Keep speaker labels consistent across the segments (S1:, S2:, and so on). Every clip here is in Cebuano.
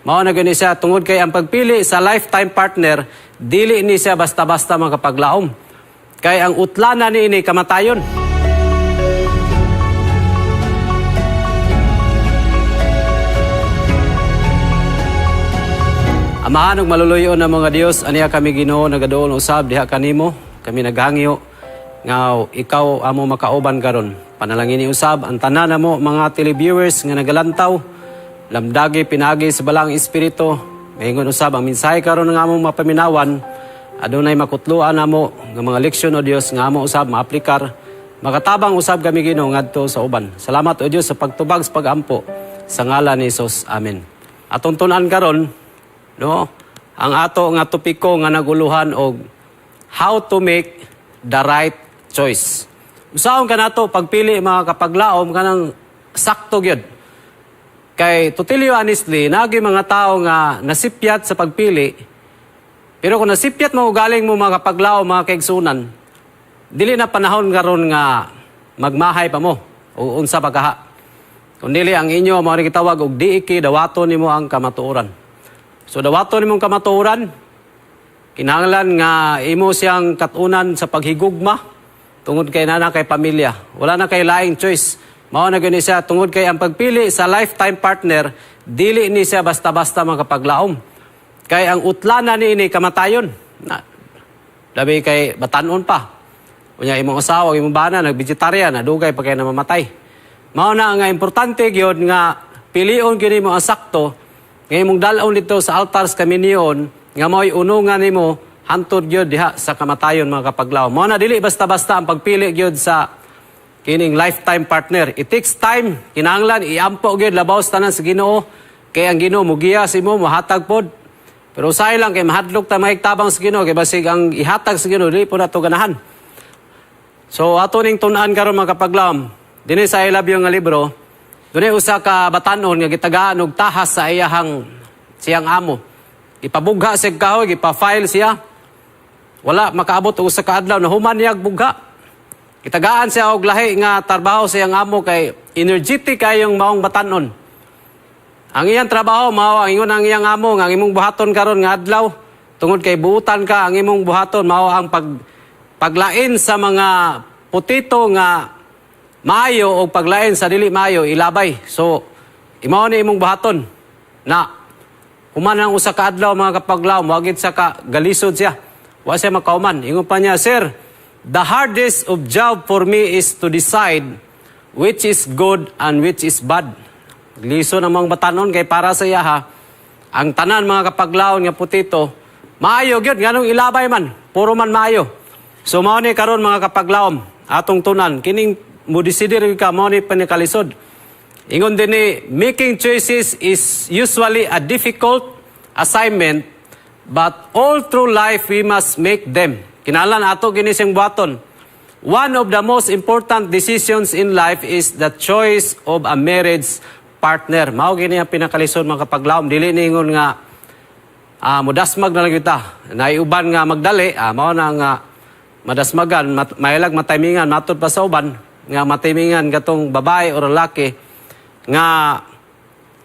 S1: Mao na gani siya tungod kay ang pagpili sa lifetime partner, dili ni siya basta-basta makapaglaom. Kay ang utlana niini kamatayon. Amahan ug maluluyon ng mga Dios, aniya kami, Ginoo, nagaduol usab diha kanimo. Kami naghangyo nga ikaw amo makauban karon. Panalangini usab ang tanan namo mga televiewers nga nagalantaw. Lamdagi pinagi sa Balaang Espiritu. Maingon usab ang mensahe karon nga among mapaminawan. Adunay makutluan namo nga mga leksyon, o Dios, nga amo usab maaplikar. Makatabang usab kami, Ginoo, ngadto sa uban. Salamat, o Dios, sa pagtubag sa pagampo sa ngalan ni Jesus. Amen. Atong tun-an karon, no, ang ato nga topiko nga naguluhan og how to make the right choice. Usaon kanato pagpili, mga kapaglaom, kanang sakto gyud? Kay to tell you honestly, nagi mga tao nga nasipyat sa pagpili. Pero kung nasipyat mo galing mo, mga kapaglaom, mga kaigsunan, dili na panahon karon nga magmahay pa mo o unsa pa kaha. Kung dili ang inyo mao ni gitawag og diiki dawaton nimo ang kamatuoran. So dawaton nimong kamatuoran, kinahanglan nga imo siyang katunan sa paghigugma tungod kay nana kay pamilya. Wala na kay laing choice. Mao na gani siya tungod kay ang pagpili sa lifetime partner, dili ni siya basta-basta makapaglaom. Kay ang utlana niini kamatayon. Na, labi kay batanon pa. Unya imong asawa, imong bana nag-vegetarian, nadugay pa kay na mamatay. Mao na nga importante gyud nga pilion gyud nimo ang sakto nga imong dal-on dito sa altar sa kaminiyon nga mao'y unungan nimo hantod gyud diha sa kamatayon, mga kapaglaom. Mao na dili basta-basta ang pagpili gyud sa kining lifetime partner. It takes time. Kinahanglan iampo gyud labaw sa tanan sa Ginoo kay ang Ginoo mugiya sa imo, mohatag pod. Pero usahay lang kay mahadlok ta mahigtabang sa Ginoo kay basig ang ihatag sa Ginoo dili po nato ganahan. So ato ning tun-an karon, mga kapaglaom. Dinhi sa I Love You nga libro, dunay usa ka batanon nga gitagaan og tahas sa iyahang siyang amo. Ipabugha siya kahoy, gipa-file siya. Wala makaabot og usa ka adlaw na human niya bugha. Gitagaan siya og lahi nga trabaho sa iyang amo kay energetic kayong maong batanon. Ang iyang trabaho mao ang ingon ang iyang amo nga ang imong buhaton karon nga adlaw tungod kay buutan ka, ang imong buhaton mao ang paglain sa mga potato nga maayo o paglain sa dili maayo ilabay. So imo ni imong buhaton na human ang usa ka adlaw, mga kapaglaom, wagid sa ka galisod siya. Wa siya makauman. Ingon pa niya, "Sir, the hardest of job for me is to decide which is good and which is bad." Lisod ang mga batanon kay para sa iya ha, ang tanan, mga kapaglaon, nga potato, maayo gyud nganong ilabay man, puro man maayo. So mao ni karon, mga kapaglaom, atong tun-an kining mo desidir ka, mao ni pinakalisod. Ingon dinhi, "Making choices is usually a difficult assignment, but all through life we must make them." Kinahanglan ato gini siyang buhaton. "One of the most important decisions in life is the choice of a marriage partner." Mao gini ang pinakalisod, mga kapaglaom. Dili ningon nga mudasmag na lang kita. Naiuban nga magdali, mao na nga madasmagan, mailag mataymingan, matud pa sa uban, nga mataymingan katong babae o lalaki nga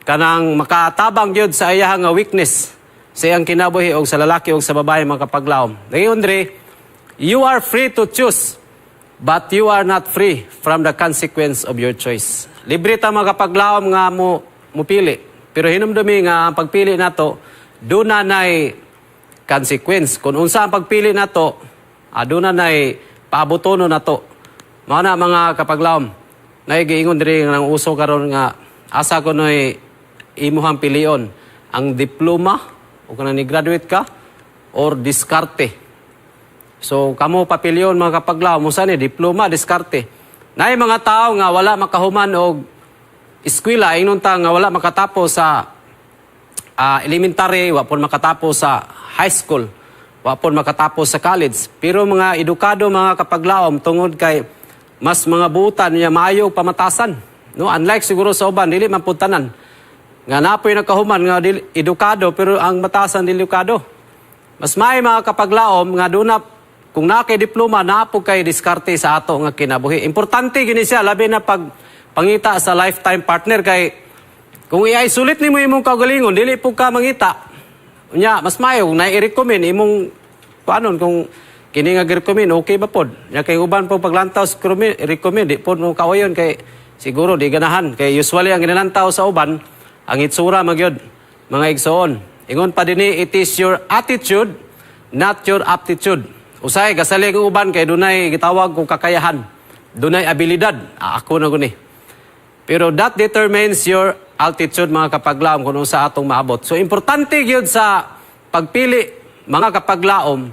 S1: kanang makatabang gyud sa iya nga weakness sa iyang kinabuhi og sa lalaki og sa babae, mga kapaglaom. Ngayon dre, "You are free to choose, but you are not free from the consequence of your choice." Libre ta, mga kapaglaom, nga mo mupili. Pero hinumdumi nga ang pagpili nato duna nay consequence. Kung unsa ang pagpili nato, aduna nay paabutono nato. Mao na, mga kapaglaom, nay giingon diri nga nang uso karon nga asa kuno'y imuhang pilion, ang diploma o kung ni graduate ka or diskarte. So kamo papilion, mga kapaglaom, unsa ni, diploma, diskarte? Naay mga tao nga wala makahuman og eskwela, ingnon ta nga wala makatapos sa elementary, wa pud makatapos sa high school, wa pud makatapos sa college. Pero mga edukado, mga kapaglaom, tungod kay mas mga buutan niya, maayo pamatasan. No, unlike siguro sa uban, dili man pud tanan. Nga napoy nakahuman nga dili edukado pero ang batasan dili edukado. Mas may mga kapaglaom nga duna kung naa kay diploma, naa po kay diskarte sa ato nga kinabuhi. Importante gini siya labi na pag pangita sa lifetime partner kay Kung i-isolate nimo imong kaugalingon, dili po ka mangita. Unya, mas maayo kung nai-recommend imong kuanon kung kini nga gi-recommend okay ba pod. Nya kay uban po paglantaw sa recommend di pod mo kawayon kay siguro di ganahan kay usually ang ginalantaw sa uban ang itsura magyod, mga igsoon. Ingon pa dinhi, it is your attitude, not your aptitude. Usay gasalig ang uban kay dunay gitawag kong kakayahan. Dunay abilidad. Ah, ako na guni. Pero that determines your altitude, mga kapaglaom, kung sa atong maabot. So importante gyud sa pagpili, mga kapaglaom,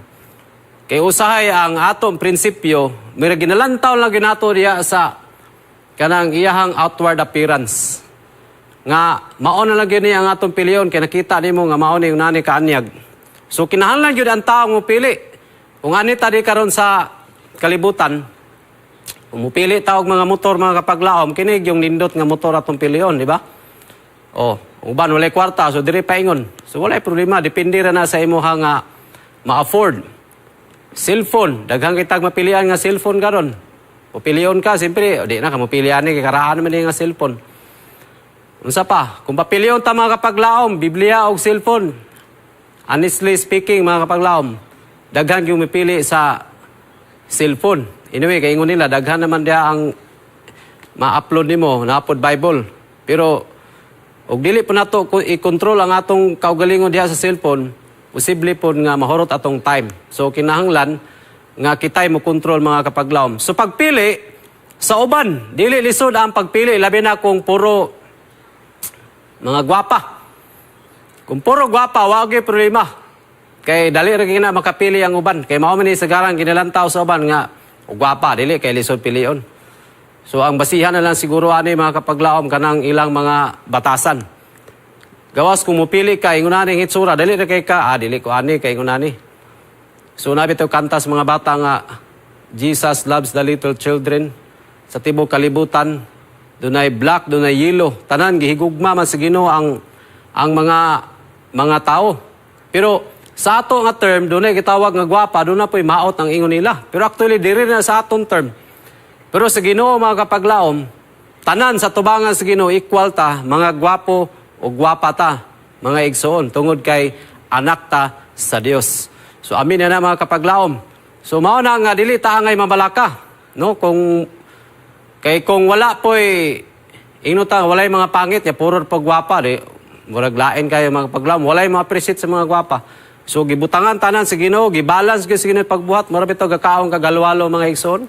S1: kay usahay ang atong prinsipyo mira ginalantaw lang ginato diya sa kanang iyahang outward appearance. Nga mao na lang gyud ni ang atong pilion kay nakita nimo nga mao ni yung nani kaanyag. So kinahanglan gyud ang taong mopili. Kung ani ta di karon sa kalibutan, kung mupili ta og mga motor, mga kapaglaom, kini yung nindot nga motor atong pilion, di ba? Oh, uban walay kwarta, so diri paingon. So walay problema, depende ra na sa imuha nga ma-afford. Cellphone, daghang kitag mapilian nga cellphone karon. Pupilion ka, siyempre, o di na ka mapilian ni kay karaan man ni nga cellphone. Unsa pa? Kung papilion ta, mga kapaglaom, Biblia og cellphone. Honestly speaking, mga kapaglaom, daghan yung mipili sa cellphone. Anyway, kay ingon nila, daghan naman diha ang ma-upload nimo, napod Bible. Pero og dili po nato i-control ang atong kaugalingon diha sa cellphone, posible po nga mahurot atong time. So kinahanglan nga kitay mo control, mga kapaglaom. So pagpili sa uban, dili lisod ang pagpili, labi na kung puro mga gwapa. Kung puro gwapa, wa gyud problema. Kay dali ra gyud na makapili ang uban. Kay mao man ni sagarang ginalantaw sa uban nga og gwapa, dili kay lisod pilion. So ang basihan na lang siguro ani, mga kapaglaom, kanang ilang mga batasan. Gawas kung mupili ka ingon ani ang hitsura, dali ra kay ka, ah, dili ko ani kay ingon ani. So nabi to kanta sa mga bata nga "Jesus loves the little children" sa tibok kalibutan. Dunay black, dunay yellow. Tanan gihigugma man sa Ginoo ang mga tao. Pero sa ato nga term, dunay gitawag nga gwapa, doon na po'y maot ang ingon nila. Pero actually, diri na sa atong term. Pero sa Ginoo, mga kapaglaom, tanan sa tubangan sa Ginoo equal ta, mga gwapo o gwapa ta, mga igsoon, tungod kay anak ta sa Dios. So amin na na, mga kapaglaom. So mao na nga dili ta angay mabalaka, no? Kung kay kung wala po'y ingno ta walay mga pangit ya puro pag gwapa, di murag lain kayo, mga kapaglaom, walay mga appreciate sa mga gwapa. So gibutangan tanan sa Ginoo, gibalance gyud sa Ginoo pagbuhat, mura bitaw gakaon kag halo-halo, mga igsoon.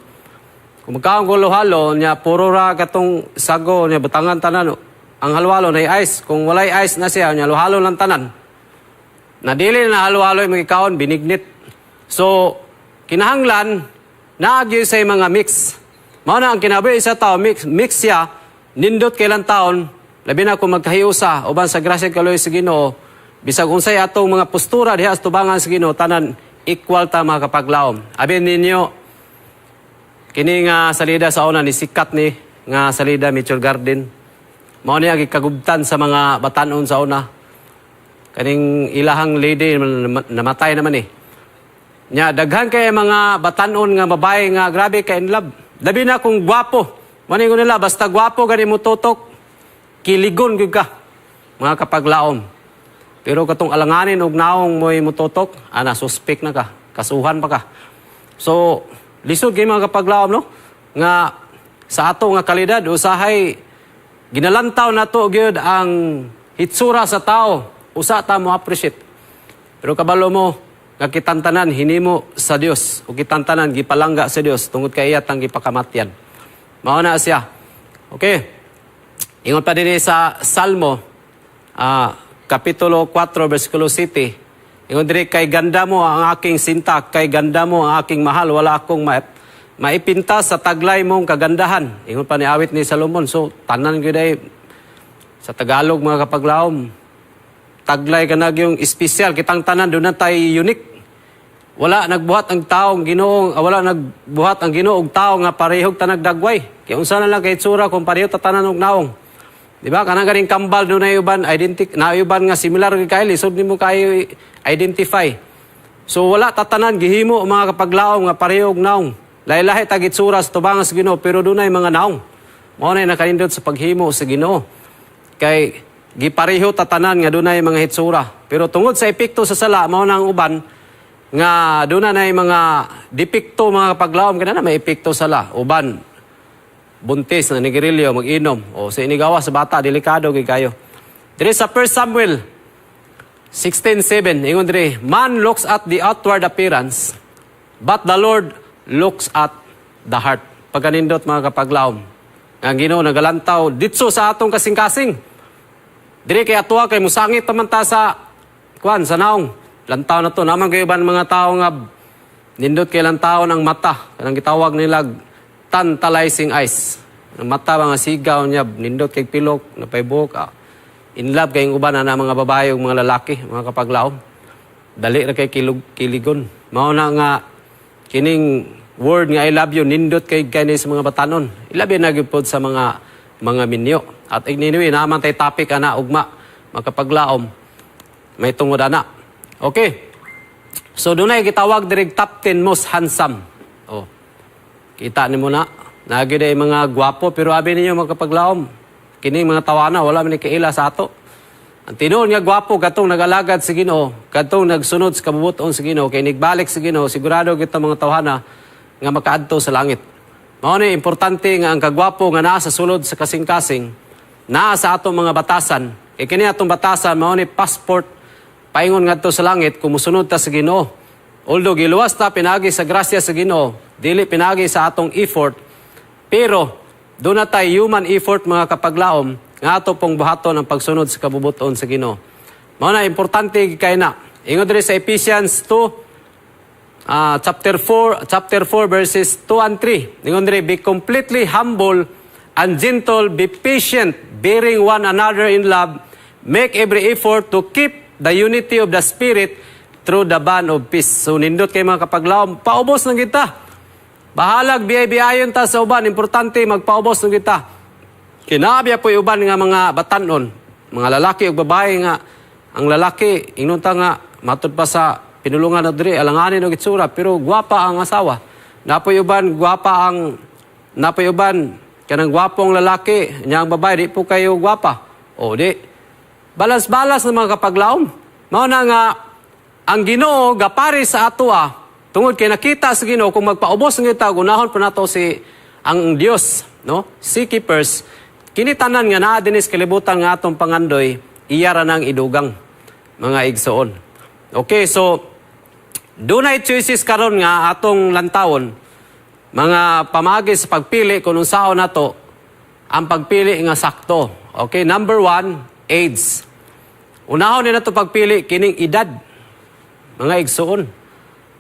S1: Kung magkaon ko halo-halo nya puro ra katong sago nya butangan tanan ang halo-halo na ice. Kung walay ice na siya nya halo-halo lang tanan. Na dili na halo-halo yung magikaon, binignit. So kinahanglan naagyo sa mga mix. Mao na ang kinabuhi sa tao mix mix siya, nindot kailan taon, labi na kung magkahiusa uban sa grasya kaloy sa Ginoo, bisag unsay atong mga postura diha sa tubangan sa Ginoo, tanan equal ta, mga kapaglaom. Abi ninyo kini nga salida sa una ni sikat ni nga salida, Meteor Garden. Mao niya gikagubtan sa mga batanon sa una. Kaning ilahang lady namatay naman eh. Nya daghan kay mga batanon nga babae nga grabe ka in love. Labi na kung gwapo. Maningon nila basta gwapo gani mo tutok, kiligon gyud ka, mga kapaglaom. Pero katong alanganin og naong mo'y mututok, ana suspect na ka, kasuhan pa ka. So lisod kay, mga kapaglaom, no, nga sa ato nga kalidad usahay ginalantaw nato gyud ang hitsura sa tao, usa ta mo appreciate. Pero kabalo mo nga kitantanan hinimo sa Dios o kitantanan gipalangga sa Dios tungod kay iya tang gipakamatyan. Mao na siya. Okay. Ingon pa dinhi sa Salmo Kapitulo 4 versikulo 7. Ingon diri, "Kay ganda mo ang aking sinta, kay ganda mo ang aking mahal, wala akong maipinta sa taglay mong kagandahan." Ingon pa ni awit ni Solomon. So tanan gyud ay sa Tagalog, mga kapaglaom. Taglay ka na yung espesyal, kitang tanan doon na tayo unique. Wala nagbuhat ang taong Ginoo, wala nagbuhat ang Ginoo og tao nga parehog tanag dagway. Kay unsa na lang kay itsura kung pareho ta tanan og naong? Di ba? Kanang ganing kambal doon na uban identic na uban nga similar gyud kay lisod nimo kayo identify. So wala tatanan gihimo, mga kapaglaom, nga pareho og naong. Lahi-lahi tag itsura sa tubangan sa Ginoo, pero dunay mga naong. Mao na nakanindot sa paghimo sa Ginoo. Kay Gipareho ta tanan nga dunay mga hitsura. Pero tungod sa epekto sa sala, mao na ang uban nga duna na mga depekto, mga paglaom, kana na may epekto sala. Uban buntis na nigarilyo, mag-inom o sa inigawa sa bata, delikado gyud kayo. Diri sa 1 Samuel 16:7, ingon diri, "Man looks at the outward appearance, but the Lord looks at the heart." Pagkanindot, mga kapaglaom, nga ang Ginoo nagalantaw ditso sa atong kasing-kasing. Diri kay atuwa kay musangit pa man ta sa kuan, sa naong. Lantaw na to naman kay uban mga tao nga nindot kay lantaw ng mata, kanang gitawag nila tantalizing eyes. Ang mata mga sigaw niya, nindot kay pilok, napay buhok. Ah. In love kay uban na mga babae ug mga lalaki, mga kapaglaom. Dali ra kay kilug, kiligon. Mao na nga kining word nga "I love you" nindot kay kani sa mga batanon. Ilabi na gyud pod sa mga minyo. At anyway, naman tay topic ana ugma, makapaglaom. May tungod ana. Okay. So dunay gitawag diri top 10 most handsome. Oh. Kita nimo na. Naa gyud ay mga gwapo, pero abi ninyo, makapaglaom, kining mga tawana wala man ni kaila sa ato. Ang tinuod nga gwapo, katong nagalagad sa Ginoo, katong nagsunod sa kabubuton sa Ginoo, kay nigbalik sa Ginoo, sigurado kita mga tawhana nga makaadto sa langit. Mao ni importante nga ang kagwapo nga naa sa sulod sa kasing-kasing, naa sa atong mga batasan. Kay kini atong batasan, mao ni passport paingon ngadto sa langit kung musunod ta sa Ginoo. Although giluwas ta pinagi sa grasya sa Ginoo, dili pinagi sa atong effort, pero doon na tay human effort, mga kapaglaom, nga ato pong buhaton ang pagsunod sa kabubuton sa Ginoo. Mao na importante kay na. Ingon diri sa Ephesians 2, chapter 4 verses 2 and 3. Ingon diri, "Be completely humble and gentle, be patient, bearing one another in love, make every effort to keep the unity of the Spirit through the bond of peace." So nindot kay, mga kapaglaom, paubos ng kita. Bahalag biyay-biyayon ta sa uban, importante magpaubos ng kita. Kinaabya po uban nga mga batanon, mga lalaki ug babae nga ang lalaki ingnon ta nga matud pa sa pinulungan na diri, alanganin og itsura, pero gwapa ang asawa. Napoy uban gwapa ang, napoy uban kanang gwapong lalaki nya ang babae di po kayo gwapa. O di balas-balas ng mga kapaglaom. Mao na nga ang Ginoo gapari sa atoa tungod kay nakita sa Ginoo kung magpaubos ng kita, gunahon pa nato si ang Dios, no? Seek ye first kini tanan nga naa dinhi sa kalibutan nga atong pangandoy, iya ra nang idugang, mga igsoon. Okay, so dunay choices karon nga atong lantawon, mga pamagi sa pagpili kung unsaon nato ang pagpili nga sakto. Okay, number one, age. Unahon ni nato pagpili kining edad, mga igsoon.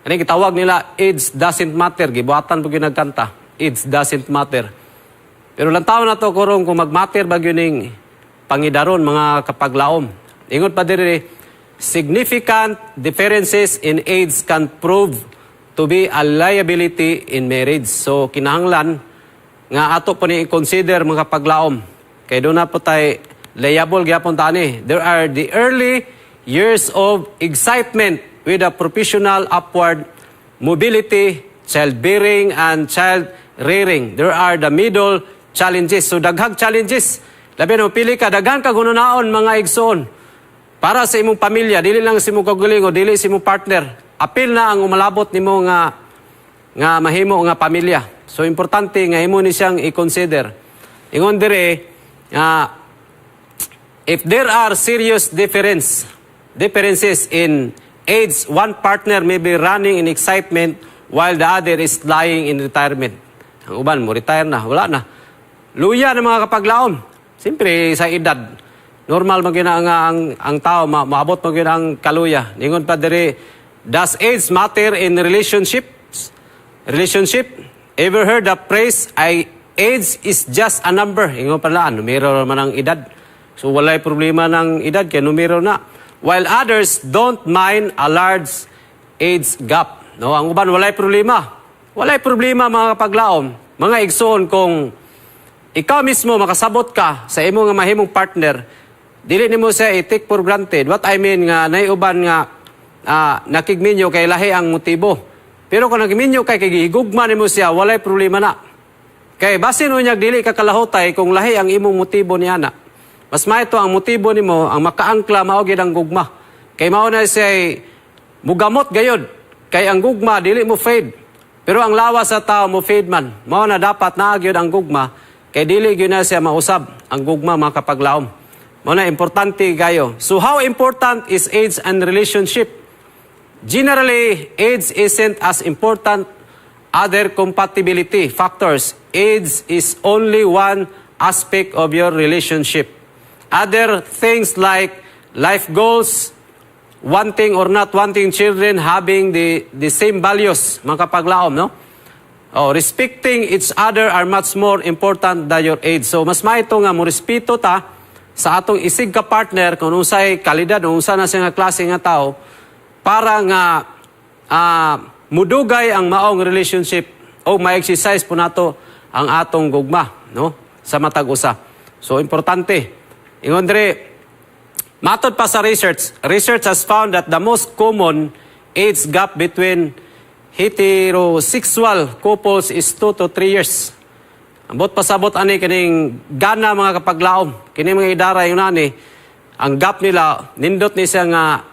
S1: Kani gitawag nila "Age doesn't matter", gibuhatan po ginagkanta. "Age doesn't matter." Pero lantaw na to kurong kung magmatter ba gyud ning pangidaron, mga kapaglaom. Ingon pa diri, "Significant differences in age can prove to be a liability in marriage." So kinahanglan nga ato po ni i-consider, mga kapaglaom. Kay doon na po tay liable gyapon tani. There are the early years of excitement with a professional upward mobility, childbearing and child rearing. There are the middle challenges. So daghang challenges. Labi na pili ka, daghan ka gununaon, mga igsoon. Para sa imong pamilya, dili lang sa imong kaugalingon, dili sa imong partner. Apil na ang umalabot nimo nga mahimo nga pamilya. So importante nga imo ni siyang i-consider. Ingon dire nga if there are serious differences in age, one partner may be running in excitement while the other is lying in retirement. Ang uban mo retire na, wala na. Luya ng mga kapaglaom. Siyempre sa edad, normal man gyud na ang tao maabot man gyud ang kaluya. Ningon pa diri, "Does age matter in relationships?" Relationship? Ever heard the phrase, "I age is just a number"? Ingon pa lang, numero man ang edad. So walay problema ng edad kay numero na. While others don't mind a large age gap. No, ang uban walay problema. Walay problema, mga kapaglaom, mga igsoon, kung ikaw mismo makasabot ka sa imo nga mahimong partner, dili nimo siya i-take for granted. What I mean nga nay uban nga nakigminyo kay lahi ang motibo. Pero kung nagminyo kay kay gihigugma nimo siya, walay problema na. Kay basin unyag dili ka kalahutay kung lahi ang imong motibo niya na. Mas maayo ang motibo nimo ang makaangkla mao gyud ang gugma. Kay mao na siya mugamot gayod. Kay ang gugma dili mo fade. Pero ang lawas sa tao mo fade man. Mao na dapat naa gyud ang gugma kay dili gyud na siya mausab ang gugma, mga kapaglaom. Mao na importante kayo. So how important is age and relationship? Generally, age isn't as important other compatibility factors. Age is only one aspect of your relationship. Other things like life goals, wanting or not wanting children, having the same values, mga kapaglaom, no? Oh, respecting each other are much more important than your age. So, mas maayo nga mo respeto ta sa atong isig ka partner kung unsay kalidad o unsa na siya nga klase nga tao para nga mudugay ang maong relationship o ma-exercise po nato ang atong gugma, no, sa matag usa. So importante. Ingon diri, matod pa sa research, research has found that the most common age gap between heterosexual couples is 2 to 3 years. Ambot pasabot ani kining Ghana, mga kapaglaom. Kini mga idara yung nani, ang gap nila nindot ni siya nga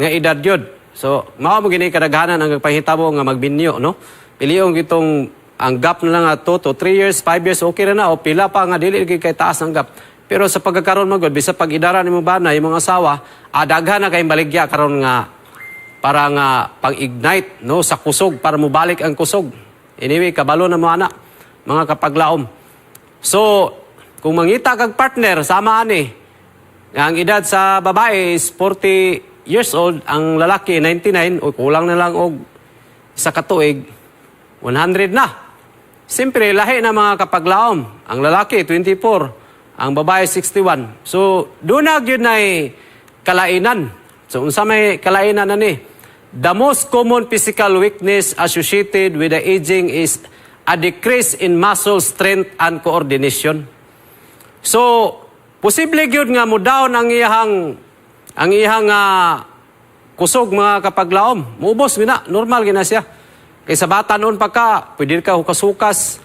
S1: edad yun. So mao mo gini kadaghanan ang pahitabo nga magbinyo, no. Piliong gitong ang gap na lang nga 2 to 3 years, 5 years, okay ra na o pila pa nga dili gyud kay taas ang gap. Pero sa pagkakaroon mo gud, bisa pag idara nimo bana imong asawa, daghan na kay baligya karon nga para nga pang-ignite, no, sa kusog para mobalik ang kusog. Anyway, kabalo na mo ana, mga kapaglaom. So, kung mangita kag partner sama ani nga ang edad sa babae is 40 years old, ang lalaki 99 o kulang na lang og isa ka tuig, 100 na. Siyempre, lahi na, mga kapaglaom. Ang lalaki, 24. Ang babae, 61. So, doon na gyud nay kalainan. So, unsa may kalainan na ni? The most common physical weakness associated with the aging is a decrease in muscle strength and coordination. So, posible gyud nga mo down ang iyahang kusog, mga kapaglaom. Muubos gina, normal gina siya. Kay sa bata noon pa ka, pwede ka hukas-hukas,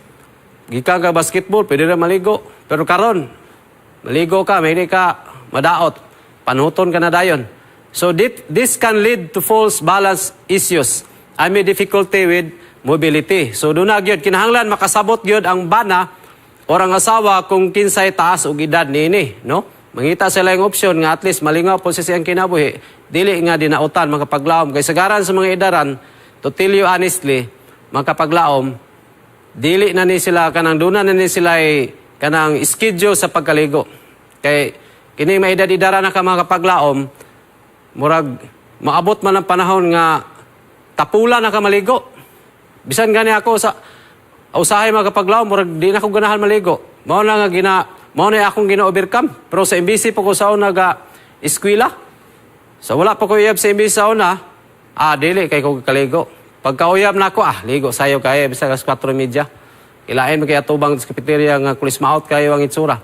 S1: gikan ka basketball, pwede ra maligo. Pero karon, maligo ka, may ka madaot, panuton ka na dayon. So this can lead to falls, balance issues and may difficulty with mobility. So doon na gyud kinahanglan makasabot gyud ang bana or ang asawa kung kinsay taas og edad niini, no? Mangita sila yung opsyon nga at least malingaw po siya siyang kinabuhi, dili nga dinautan, mga kapaglaom. Kay sagaran sa mga idaran, to tell you honestly, mga kapaglaom, dili na ni sila kanang duna na ni sila ay kanang schedule sa pagkaligo. Kay kini maedad-idara na ka, mga kapaglaom, murag maabot man ang panahon nga tapula na ka maligo. Bisan gani ako sa usahay, mga kapaglaom, murag di na ako ganahan maligo. Mao na akong gina-overcome. Pero sa MBC po ko sa una ga eskwela. So wala pa ko uyab sa MBC sa una, dili kay ko kaligo. Pagkauyab na ako, ligo sayo kay bisag alas 4:30. Ilain mo kaya tubang sa cafeteria nga kulismaot kayo ang itsura.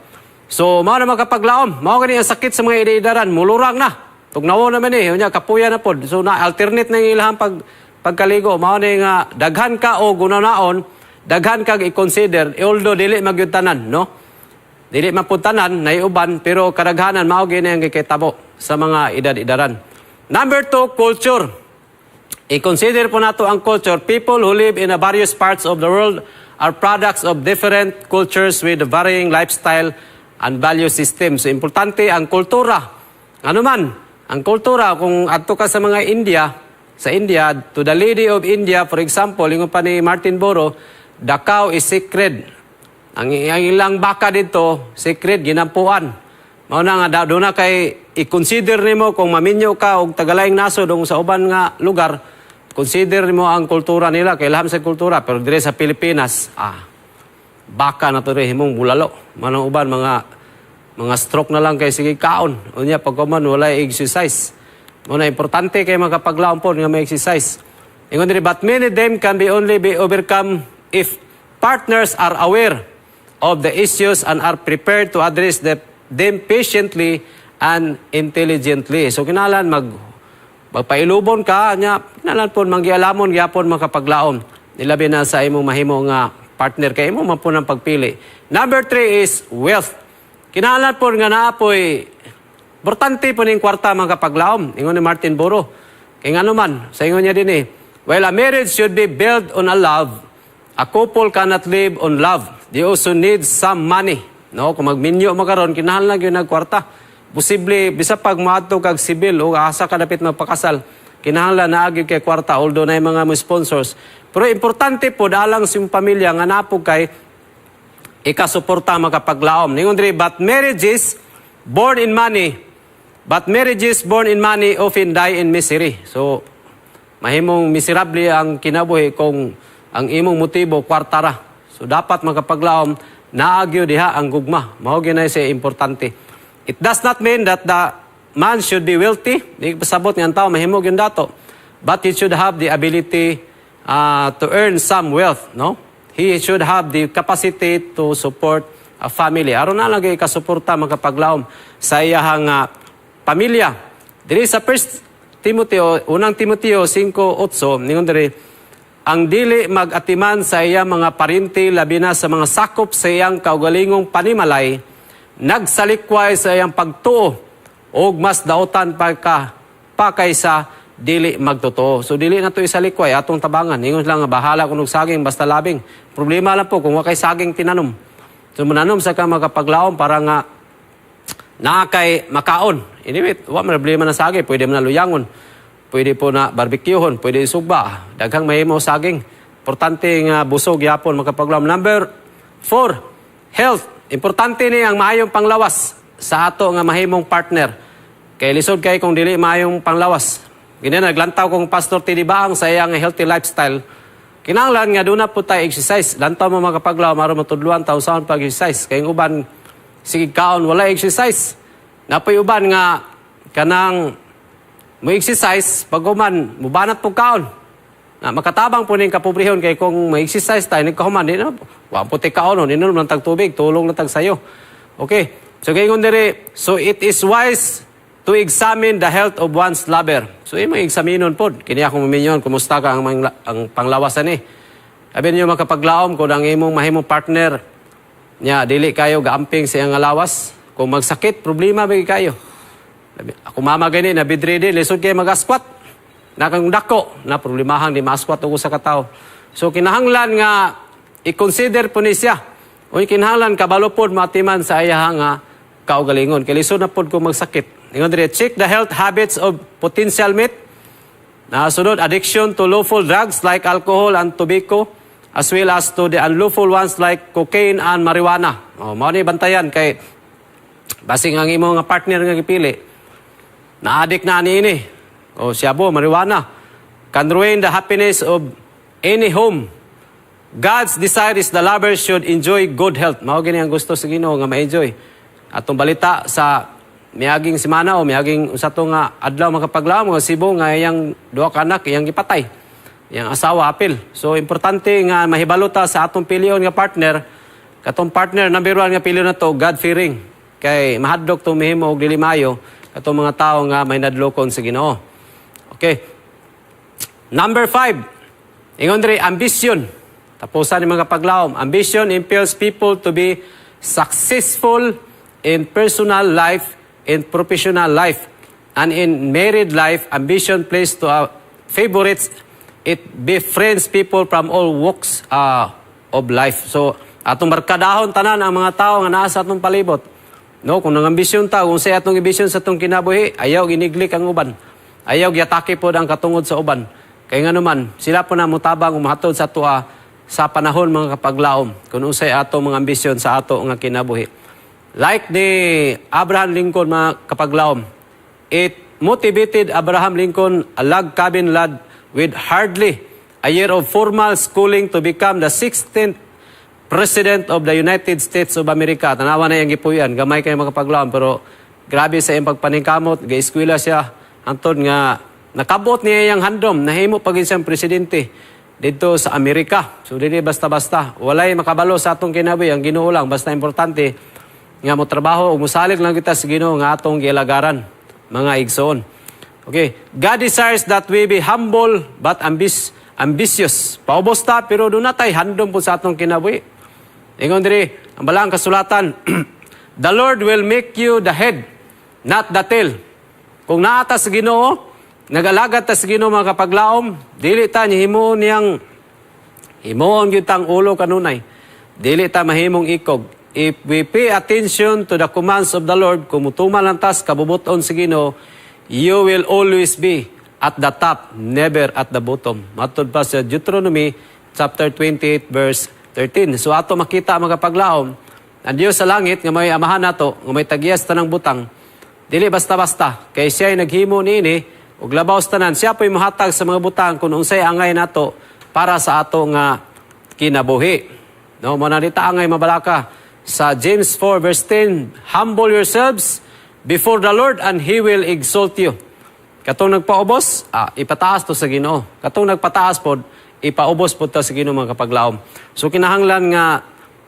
S1: So, mao na, mga kapaglaom, mao gani ang sakit sa mga ida-idaran, mulurang na. Tugnawo naman eh, unya kapuya na pod. So na alternate na yung ilahang pagkaligo. Mao ni nga daghan ka o gunanaon, daghan kag i-consider, although dili magyud tanan, no? Dili man pud tanan, naiuban, pero kadaghanan mao gini ang gikitabo sa mga edad-idaran. Number two, culture. I-consider po nato ang culture. People who live in a various parts of the world are products of different cultures with varying lifestyle and value systems. So, importante ang kultura. Ano man, ang kultura, kung adto ka sa mga India, sa India, to the lady of India, for example, ingon pa ni Martin Boro, the cow is sacred. Ang ilang baka dito, sacred, ginampuan. Mao na nga doon na kay i-consider nimo kung maminyo ka og tagalaing nasod o sa uban nga lugar, consider nimo ang kultura nila, kay ilaham sa kultura. Pero dire sa Pilipinas, baka na to rin himong bulalo. Manong uban mga stroke na lang kay sige kaon. Unya pagkuman walay exercise. Mao na importante kay makapaglaom po nga may exercise. Ingon diri, but many them can be only be overcome if partners are aware of the issues and are prepared to address them patiently and intelligently. So kinalan magpailubon ka nya, kinalan po manggialamon gyapon, makapaglaom. Ilabi na sa imong mahimo nga partner kay imo man po ng pagpili. Number three is wealth. Kinahanglan po nga naa poy importante po ning kwarta, mga kapaglaom, ingon ni Martin Boro. Kay ngano man, sa ingon niya din eh, "While a marriage should be built on a love, a couple cannot live on love. They also need some money." No, kung magminyo mo karon, kinahanglan gyud nag kwarta. Posible bisa pag moadto kag sibil o asa ka dapit magpakasal, kinahanglan naa gyud kay kwarta, although na mga mo sponsors. Pero importante po alang sa imong pamilya nga naa po kay ikasuporta, makapaglaom. Ningon diri, "But marriages born in money often die in misery." So, mahimong miserable ang kinabuhi kung ang imong motibo kwarta ra. So, dapat, makapaglaom, naa gyud diha ang gugma. Mao gyud na siya importante. It does not mean that the man should be wealthy. Di pasabot nga ang tao mahimo gyud dato. But he should have the ability to earn some wealth, no? He should have the capacity to support a family. Aron na lang kasuporta, makapaglaom, sa iyahang pamilya. Diri sa First Timoteo, Unang Timoteo 5:8, ningon diri, "Ang dili mag-atiman sa iyang mga parinti, labi na sa mga sakop sa iyang kaugalingong panimalay, nagsalikway sa iyang pagtuo ug mas dautan pa ka pa kaysa dili magtotoo." So dili na to isalikway, atong tabangan. Ingon lang nga bahala kung saging basta labing. Problema lang po kung wa kay saging tinanom. So munanom sa ka, makapaglaom, para nga naa kay makaon. Anyway, wa man problema na saging, pwede man na luyangon. Pwede po na barbecuehon, pwede isugba. Daghang mahimo saging. Importante nga busog yapon, makapaglaom. Number 4, health. Importante ni ang maayong panglawas sa ato nga mahimong partner. Kay lisod kay kung dili maayong panglawas. Gini naglantaw kong Pastor Teddy Baang sa iyang healthy lifestyle. Kinahanglan nga doon na po tayo exercise. Lantaw mo, mga kapaglaom, aron matudluan taon saan pag-exercise. Kay ang uban, sige kaon, wala exercise. Napoy uban nga kanang mo exercise pag human mubanat po kaon. Na makatabang po ning kapobrehon kay kung may exercise tayo nagkahuman di na wa po ti kaon, inom lang tag tubig, tulong lang tag sayo. Okay. So gayon diri, so it is wise to examine the health of one's lover. So imo eksaminon pod. Kini akong maminyon, kumusta ka ang panglawasan ni. Abi niyo, makapaglaom, kung ang imong mahimong partner niya dili kayo gaamping sa iyang lawas, kung magsakit, problema ba kayo. Ako mama gani na bedridden, lisod kay mag-askwat. Nakang dako na problemahan di maaskwat og usa ka tawo. So kinahanglan nga i-consider po ni siya. Uy, kinahanglan kabalo pod matiman sa iyahang nga kaugalingon. Kay lisod na pod kung magsakit. Ingon dire, check the health habits of potential mate. Nasunod, addiction to lawful drugs like alcohol and tobacco, as well as to the unlawful ones like cocaine and marijuana. Oh, mao ni bantayan kay basing ang imong nga partner nga gipili na-addict na ani ini. O shabu, marijuana can ruin the happiness of any home. God's desire is the lovers should enjoy good health. Mao gini ang gusto sa Ginoo nga ma-enjoy. Atong balita sa miaging semana o miaging usa to nga adlaw, makapaglaom, nga Cebu nga iyang duha ka anak iyang gipatay. Iyang asawa apil. So importante nga mahibalo ta sa atong pilion nga partner. Katong partner number 1 nga pilion na to, God fearing. Kay mahadlok to mahimo og dili maayo katong mga tao nga may nadlokon sa Ginoo. Okay. Number 5. Ingon diri, ambition. Tapusan ni mga paglaom. Ambition impels people to be successful in personal life, in professional life, and in married life. Ambition plays to our favorites. It befriends people from all walks of life. So, atong barkadahon tanan ang mga tao nga naa sa atong palibot. No, kung nangambisyon ta, kung sa atong ambisyon sa atong kinabuhi, ayaw gi-neglect ang uban. Ayaw giatake pod ang katungod sa uban. Kay nga naman, sila po na mutabang umahatod sa atoa sa panahon, mga kapaglaom, kung unsay ato mga ambisyon sa ato nga kinabuhi. Like ni Abraham Lincoln, mga kapaglaom, it motivated Abraham Lincoln, a log cabin lad with hardly a year of formal schooling, to become the 16th President of the United States of America. Tanawa na yung gipuy-an, gamay kayo, mga kapaglaom, pero grabe sa iyang pagpaningkamot, ga-eskwela siya, hantod nga nakabot niya iyang handom, nahimo pag siyang presidente dito sa Amerika. So dili basta-basta. Walay makabalo sa atong kinabuhi, ang Ginoo lang. Basta importante nga mo trabaho ug mosalig lang kita sa Ginoo nga atong gialagaran, mga igsoon. Okay, God desires that we be humble but ambitious. Paubos ta pero duna tay handom po sa atong kinabuhi. Ingon diri ang balaang kasulatan, The Lord will make you the head, not the tail. Kung naa ta sa Ginoo, nag-alagad ta sa Ginoo, mga kapaglaom, dili ta niya himuon niyang himuon gyud tang ulo kanunay. Dili ta mahimong ikog. If we pay attention to the commands of the Lord, kung mutuman lang tas kabubuton sa Ginoo, you will always be at the top, never at the bottom. Matod pa sa Deuteronomy chapter 28 verse 13. So ato makita, mga kapaglaom, ang Dios sa langit nga may amahan nato, nga may tagiyas tanang butang, dili basta-basta kay siya ay naghimo niini ug labaw sa tanan siya po'y mohatag sa mga butang kung unsay angay nato para sa ato nga kinabuhi. No, mo na dita angay mabalaka sa James 4 verse 10, "Humble yourselves before the Lord and He will exalt you." Katong nagpaubos, ipataas to sa Ginoo. Katong nagpataas pod, ipaubos pod ta sa Ginoo, mga kapaglaom. So kinahanglan nga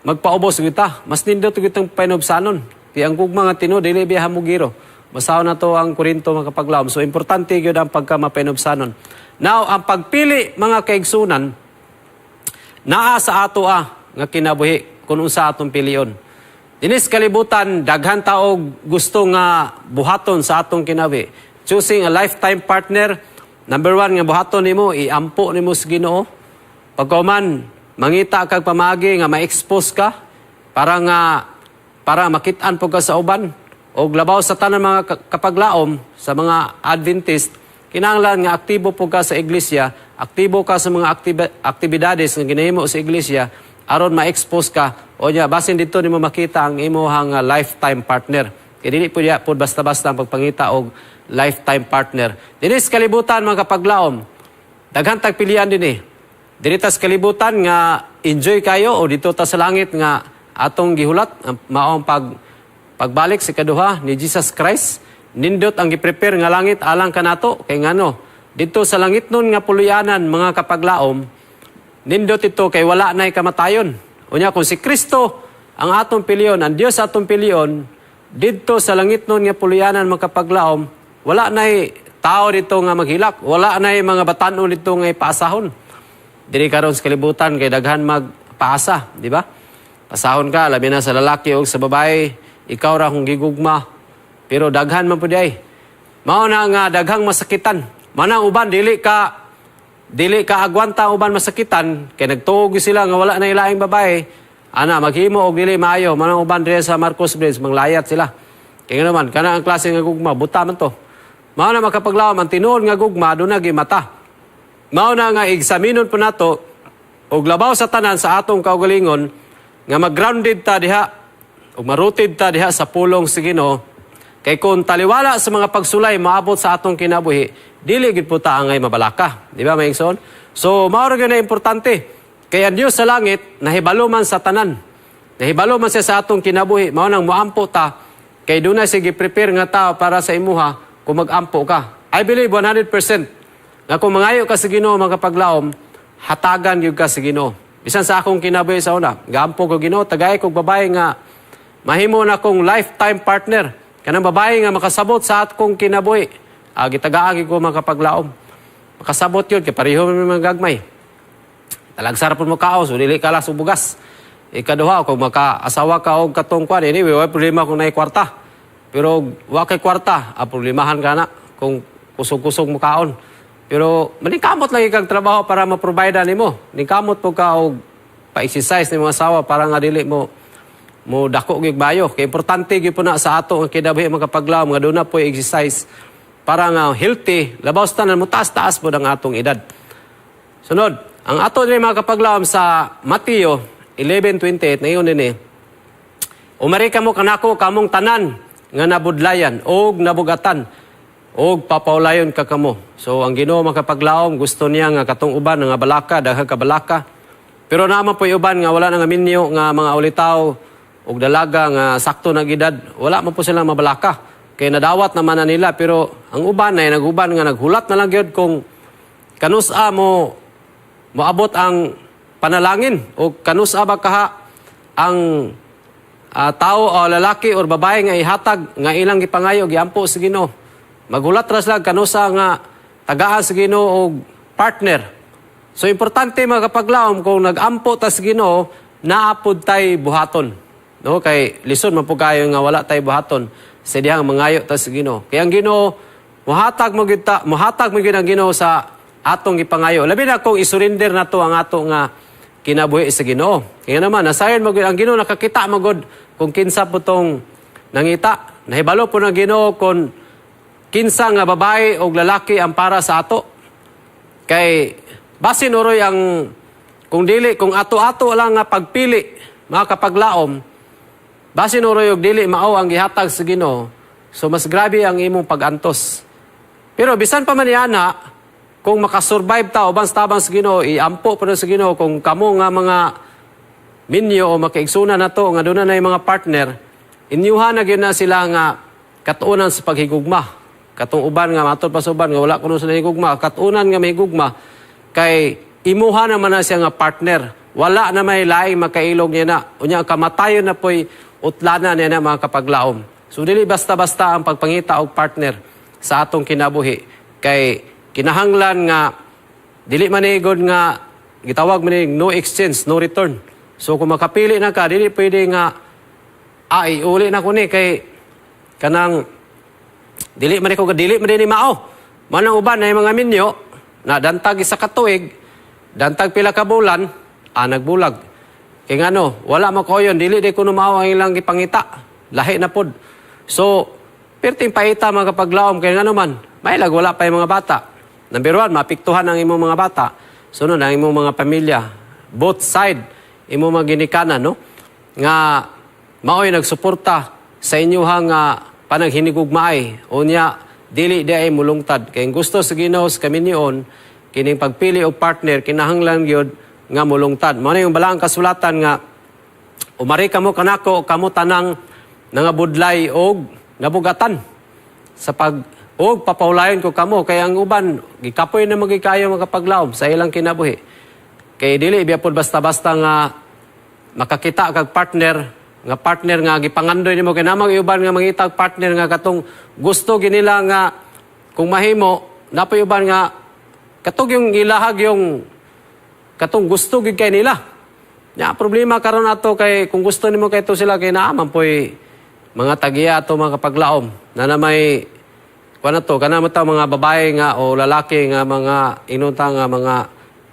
S1: magpaubos gyud ta. Mas nindot gyud tong panubsanon. Kay ang gugma nga tinuod dili biya hamugiro. Basahon nato ang Korinto, mga kapaglaom. So importante gyud ang pagka mapanubsanon. Now, ang pagpili, mga kaigsunan, naa sa ato nga kinabuhi kung unsa atong pilion. Dinis kalibutan, daghan taog gusto nga buhaton sa atong kinabuhi. Choosing a lifetime partner, number one nga buhaton nimo, iampo nimo sa Ginoo. Pagkauman, mangita kag pamaagi nga ma-expose ka para makit-an po ka sa uban. O labaw sa tanan, mga kapaglaom, sa mga Adventist, kinahanglan nga aktibo po ka sa iglesia, aktibo ka sa mga aktibidades nga ginahimo sa iglesia aron ma-expose ka o nya basin dito nimo makita ang imong lifetime partner. Kay dili po diya pod basta-basta ang pagpangita og lifetime partner. Dinhi sa kalibutan, mga kapaglaom, daghan tag pilian dinhi. Diri ta sa kalibutan nga enjoy kayo o dito ta sa langit nga atong gihulat ang maong pagbalik sa kaduha ni Jesus Christ. Nindot ang giprepare nga langit alang kanato. Kay ngano, dito sa langit nun nga puluyanan, mga kapaglaom, nindot ito kay wala na'y kamatayon. Unya kung si Kristo ang atong pilion, ang Dios atong pilion, didto sa langit nun nga puluyanan, mga kapaglaom, wala na'y tao dito nga maghilak, wala na'y mga batan-on dito nga ipaasahon. Diri karon sa kalibutan kay daghan magpaasa, di ba? Pasahon ka, labi na sa lalaki o sa babae, ikaw ra kung gigugma. Pero daghan man pud ay. Mao na nga daghang masakitan. Manang uban dili ka agwanta ang uban masakitan kay nagtuog sila nga wala na ilaing babae. Ana maghimo og dili maayo. Manang uban diri sa Marcos Bridge manglayat sila. Kay nga naman kana ang klase nga gugma, buta man to. Mao na, makapaglawom, ang tinuod nga gugma duna mata. Mao na nga eksaminon po nato og labaw sa tanan sa atong kaugalingon nga mag-grounded ta diha ug ma-rooted ta diha sa pulong sa Ginoo, kay kung taliwala sa mga pagsulay maabot sa atong kinabuhi, dili gid po ta angay mabalaka, di ba, mga igsoon? So mao ra gyud na importante kay ang Dios sa langit nahibalo man sa tanan, nahibalo man siya sa atong kinabuhi. Mao nang moampo ta kay dunay sige prepare nga tao para sa imuha kung magampo ka. I believe 100% nga kung mangayo ka sa Ginoo, mga kapaglaom, hatagan gyud ka sa Ginoo. Bisan sa akong kinabuhi sa una, gaampo ko, "Ginoo, tagay kog babae nga mahimo na akong lifetime partner. Kanang babae nga makasabot sa akong kinabuhi." Gitagaan gyud ko, mga kapaglaom. Makasabot yun, kay pareho man mga gagmay. Talagsar po mo kaos, so dili ka lang bugas. Ikaduha, kung makaasawa ka og katong kwan, anyway, way problema kung naay kwarta. Pero wa kay kwarta, problemahan ka na kung kusog-kusog mo kaon. Pero maningkamot lagi kag trabaho para ma-provide nimo. Ningkamot po ka og pa-exercise nimo asawa para nga dili mo mo dako gyud bayo. Kay importante gyud po na sa ato ang kinabuhi, mga kapaglaom, nga duna po exercise para nga healthy, labaw sa tanan mo taas-taas po ang atong edad. Sunod, ang ato din, mga kapaglaom, sa Mateo 11:28 na din eh. "Umari kamo kanako kamong tanan nga nabudlayan og nabugatan og papaulayon ka kamo." So ang Ginoo, mga kapaglaom, gusto niya nga katong uban nga balaka, daghang kabalaka. Pero naman po uban nga wala na nga minyo nga mga ulitaw og dalaga nga sakto na edad, wala man po sila mabalaka. Kay nadawat naman na nila, pero ang uban ay naguban nga naghulat na lang gyud kung kanusa mo moabot ang panalangin o kanusa ba kaha ang tao o lalaki or babae nga ihatag nga ilang gipangayo, giampo sa Ginoo. Maghulat ra sila kanusa nga tagaan sa Ginoo og partner. So importante, mga kapaglaom, kung nagampo ta sa Ginoo, naa pod tay buhaton. No, kay lisod man pud kayo nga wala tay buhaton sa dihang mangayo ta sa Ginoo. Kay ang Ginoo muhatag mo gyud ta, muhatag mo gyud ang Ginoo sa atong gipangayo. Labi na kung isurrender nato ang ato nga kinabuhi sa Ginoo. Kaya naman nasayon mo gyud ang Ginoo, nakakita mo gud kung kinsa po tong nangita. Nahibalo po ng Ginoo kung kinsa nga babae o lalaki ang para sa ato. Kay basin uroy ang kung dili, kung ato-ato lang nga pagpili, mga kapaglaom, basin uroy og dili mao ang gihatag sa Ginoo, so mas grabe ang imong pag-antos. Pero bisan pa man niana, kung makasurvive ta uban sa tabang sa Ginoo, iampo pa sa Ginoo kung kamo nga mga minyo o makaigsunan na to nga doon na yung mga partner, inyuha na gyud na sila nga katuonan sa paghigugma. Katong uban nga matod pa sa uban nga wala kuno sa nahigugma, katuonan nga mahigugma kay imuha naman na siya nga partner. Wala na may laing makailog niya na. Unya kamatayon na po'y utlana niya na, mga kapaglaom. So dili basta-basta ang pagpangita og partner sa atong kinabuhi kay kinahanglan nga dili man ni gud nga gitawag man ni no exchange, no return. So kung makapili na ka, dili pwede nga ay uli na ko ni kay kanang dili man ko, dili man ni mao. Man ang uban na yung mga minyo na dantag isa ka tuig, dantag pila ka bulan, nagbulag. Kay ngano, wala makoyon, dili di kuno mao ang ilang gipangita. Lahi na pod. So, perting paita, mga kapaglaom, kay ngano man, mailag wala pa yung mga bata. Number one, maapektuhan ang imong mga bata. Sunod, ang imong mga pamilya. Both side, imong mga ginikanan, no? Nga, mao'y nagsuporta sa inyuhang panaghinigugmaay. Unya, dili di ay mulungtad. Kay ang gusto sa Ginoo sa kaminyoon, kining pagpili og partner, kinahanglan gyud nga mulungtad. Mao na yung balaang kasulatan nga "Umari kamo kanako, kamo tanang nangabudlay og nabugatan sa pag og papaulayon ko kamo," kay ang uban gikapoy na magikayo, makapaglaom, sa ilang kinabuhi. Kay dili biya pod basta-basta nga makakita kag partner nga gipangandoy nimo, kay namang uban nga mangita og partner nga katong gusto ginila nga kung mahimo napoy uban nga katong yung ilahag yung katong gusto gid kay nila. Ya, problema karon ato kay kung gusto nimo kay to sila, kay naa man poy mga tagiya ato, mga kapaglaom, na may kuan na to kana mo ta mga babae nga o lalaki nga mga inunta nga mga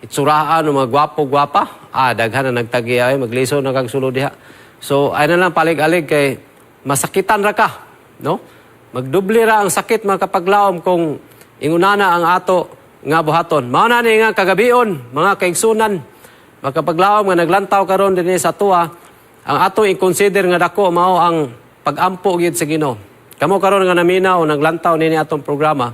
S1: itsuraan o mga gwapo gwapa, daghan na nagtagiya ay magliso na kag sulod diha. So ay na lang palig-alig kay masakitan ra ka, no? Magdubli ra ang sakit, mga kapaglaom, kung ingunana ang ato nga buhaton. Mao na ni nga kagabion, mga kaigsunan, makapaglaom, nga naglantaw karon dinhi sa tuwa, ang atong i-consider nga dako mao ang pagampo gyud sa Ginoo. Kamo karon nga naminaw o naglantaw nini atong programa,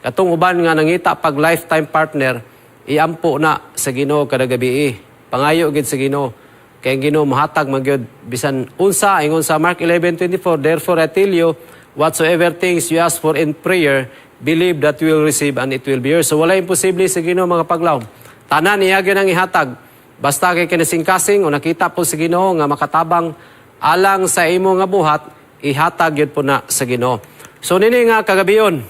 S1: katong uban nga nangita pag lifetime partner, iampo na sa Ginoo kada gabi. Pangayo gyud sa Ginoo. Kay ang Ginoo mohatag man gyud bisan unsa. Ingon sa Mark 11:24, "Therefore I tell you, whatsoever things you ask for in prayer, believe that you will receive and it will be yours." So wala imposible sa Ginoo, mga paglaom. Tanan niya gyud ang ihatag. Basta kay kinasing-kasing o nakita po sa Ginoo nga makatabang alang sa imo nga buhat, ihatag gyud po na sa Ginoo. So nini nga kagabion,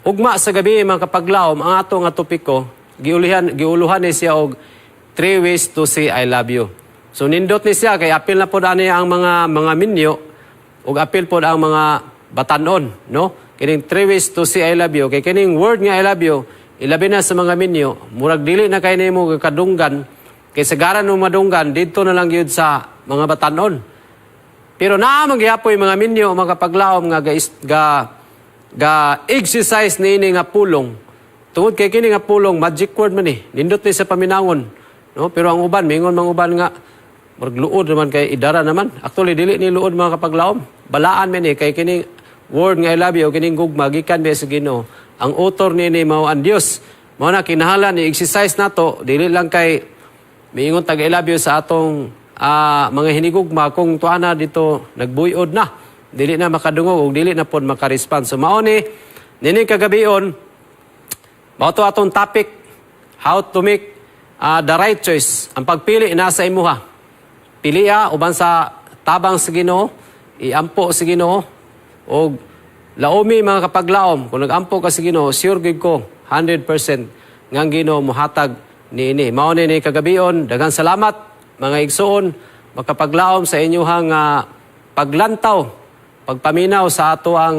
S1: ugma sa gabi, mga kapaglaom, ang ato nga topiko, giulihan giuluhan ni siya og "Three ways to say I love you." So nindot ni siya kay apil na pod ani ang mga minyo ug apil pod ang mga batanon, no? Kining "Three ways to say I love you," kay kining word nga "I love you," ilabi na sa mga minyo, murag dili na kay nimo kadunggan, kay sagaran mo madunggan didto na lang gyud sa mga batanon. Pero naa man gihapoy mga minyo, mga kapaglaom, nga ga exercise niini nga pulong. Tungod kay kini nga pulong magic word man ni. Nindot ni sa paminawon. No? Pero ang uban, mingon mga uban nga murag luod naman kay idara naman. Actually, dili ni luod, mga kapaglaom. Balaan man ni kay kini word nga "I love you," kining gugma gikan ba sa Ginoo. Ang author niini mao ang Dios. Mao na kinahanglan ni exercise nato, dili lang kay miingon tag "I love you" sa atong mga hinigugma kung tuana dito nagbuyod na. Dili na makadungog ug dili na pod makaresponse. So mao ni nini kagabion, mao to atong topic, how to make the right choice. Ang pagpili nasa imuha. Pilia uban sa tabang sa Ginoo, iampo sa Ginoo og laomi, mga kapaglaom, kung nagampo ka sa Ginoo, sure gyud ko 100% nga ang Ginoo mohatag niini. Mao ni ni kagabion, daghang salamat, mga igsuon. makapaglaom sa inyuhang paglantaw, pagpaminaw sa ato ang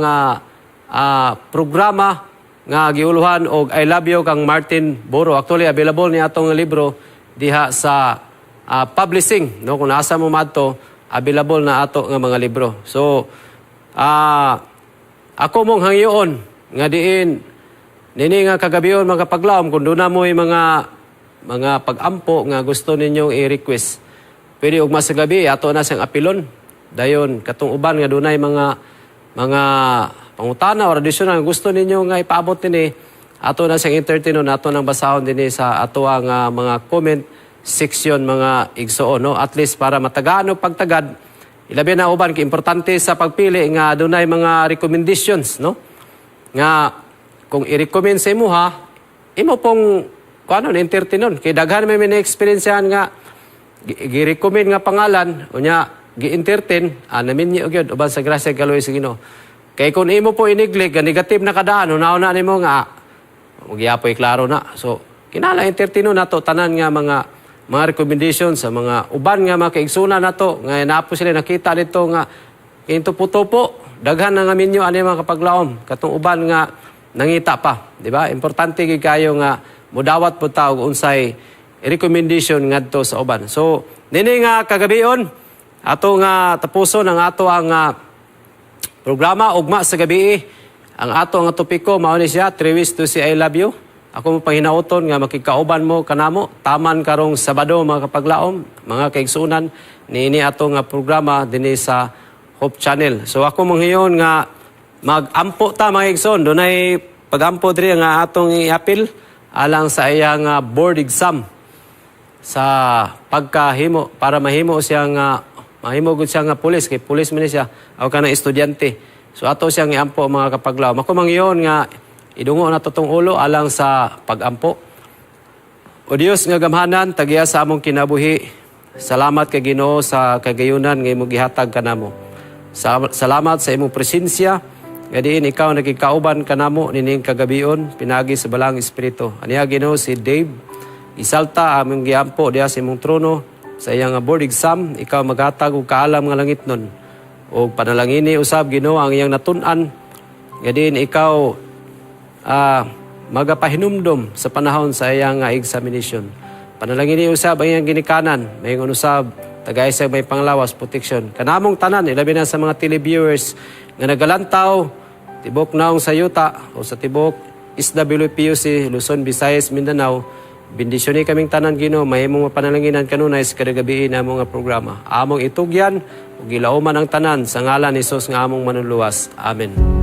S1: programa nga giuluhan og "I Love You" kang Martin Boro. Actually, available ni atong libro diha sa publishing, no? Kung asa mo madto, available na ato nga mga libro. So ako mong hangyoon nga diin nini nga kagabion, mga paglaom, kung duna mo'y mga pag-ampo nga gusto ninyong i-request, pwede ugma sa gabi, ato na siyang apilon. Dayon katong uban nga dunay mga pangutana or additional nga gusto ninyo nga ipaabot nini, ato na siyang entertainon, ato nang basahon dinhi sa ato ang mga comment section, mga igsoon, no? At least para matagaan og pagtagad, ilabi na uban kay importante sa pagpili nga dunay mga recommendations, no, nga kung i-recommend sa imuha, imo pong kung ano, entertainon. Kay daghan may may experience nga gi-recommend nga pangalan, unya gi-entertain, namin niyo gyud uban sa grasya kaluoy sa Ginoo. Kay kung imo po i-neglect, nga negative na kadaan, una-una nimo nga magyapoy klaro na. So kinahanglan entertainon nato tanan nga mga recommendation sa mga uban nga mga kaigsunan nato nga napo sila nakita nito nga tupo-tupo daghan na nga minyo ani, mga kapaglaom, katong uban nga nangita pa, di ba? Importante gid kayo nga mudawat po ta og unsay recommendation ngadto sa uban. So nini nga kagabion, ato nga tapuson ang ato ang programa "Ugma sa Gabi". Ang ato nga topiko mao ni siya, "Three Ways to Say I Love You". Ako mo panghinauton nga makikauban mo kanamo taman karong Sabado, mga kapaglaom, mga kaigsunan, niini ato nga programa dinhi sa Hope Channel. So ako manghiyon nga mag-ampo ta, mga igsoon. Dunay pagampo diri nga atong iapil alang sa iyang board exam sa pagkahimo para mahimo siya nga mahimo gud siya nga pulis, kay pulis man ni siya aw kanang estudyante. So ato siyang iampo, mga kapaglaom. Ako manghiyon nga idungo na tong ulo alang sa pagampo. O Dios nga gamhanan, tag-iya sa among kinabuhi. Salamat kay Ginoo sa kagayunan nga imong gihatag kanamo. Salamat sa imong presensya nga diin ikaw nagikauban kanamo nining kagabion pinagi sa Balaang Espiritu. Aniya, Ginoo, si Dave Isalta among giampo diha sa imong trono sa iyang board exam. Ikaw maghatag og kaalam nga langitnon ug panalangini usab, Ginoo, ang iyang natun-an nga diin ikaw magapahinumdom sa panahon sa iyang examination. Panalangini usab ang iyang ginikanan, mahingon usab tagay sa may panglawas protection. Kanamong tanan, ilabi na sa mga televiewers nga nagalantaw tibok naong sa yuta o sa tibok SWPUC, Luzon, Visayas, Mindanao. Bendisyoni kaming tanan, Ginoo, mahimong mapanalanginan kanunay sa kada gabi na nga programa. Among itugyan ug gilauman ang tanan sa ngalan ni Jesus nga among manluluwas. Amen.